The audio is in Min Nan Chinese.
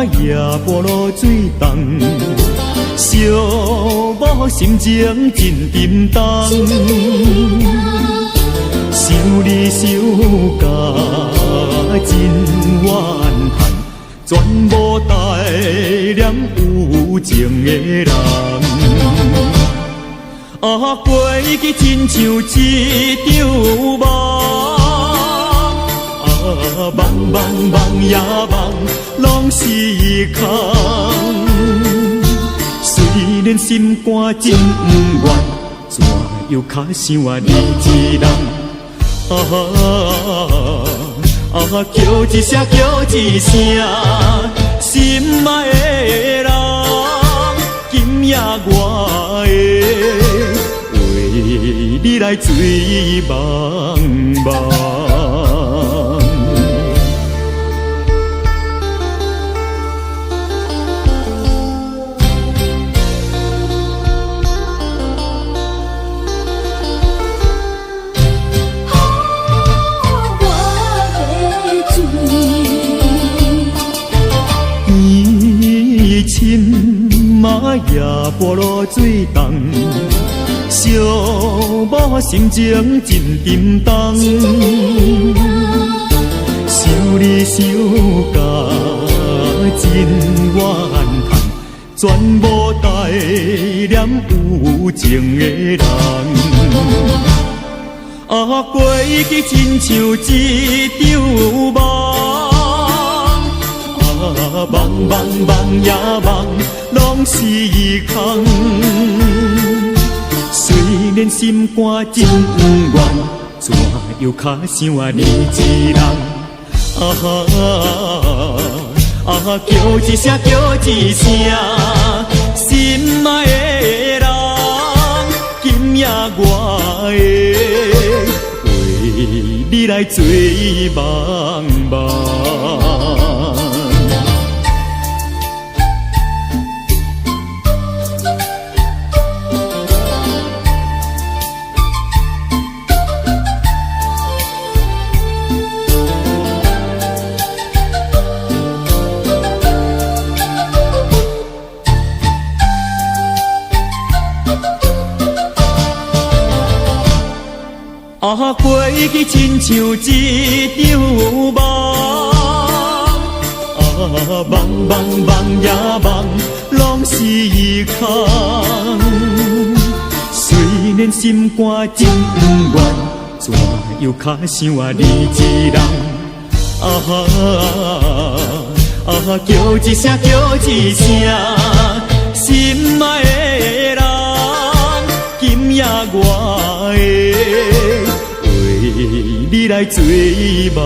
也跋落水重，寂某心情真沉重。想你想甲真怨叹，全無代念有情的人。啊，過去親像一場夢，啊，夢夢夢呀夢，攏是空。雖然心肝真毋願，怎又較想你一人？啊啊，叫一聲叫一聲，心愛的人，今夜我會為你來醉茫茫。我欲醉。伊深仔也跋落水重，寂某心情真沉重。想你想甲真怨叹，全無代念有情的人。啊，過去親像一場夢，啊，夢夢夢呀夢，攏是空。雖然心肝真毋願，怎又較想你一人？啊啊，叫一聲叫一聲，心愛的人，今夜我會為你來醉茫茫。啊，過去親像一場夢，啊，夢夢夢呀夢，攏是空。雖然心肝真毋願，怎又較想你一人？啊啊，叫一聲叫一聲，心愛的人，今夜我會為你來醉茫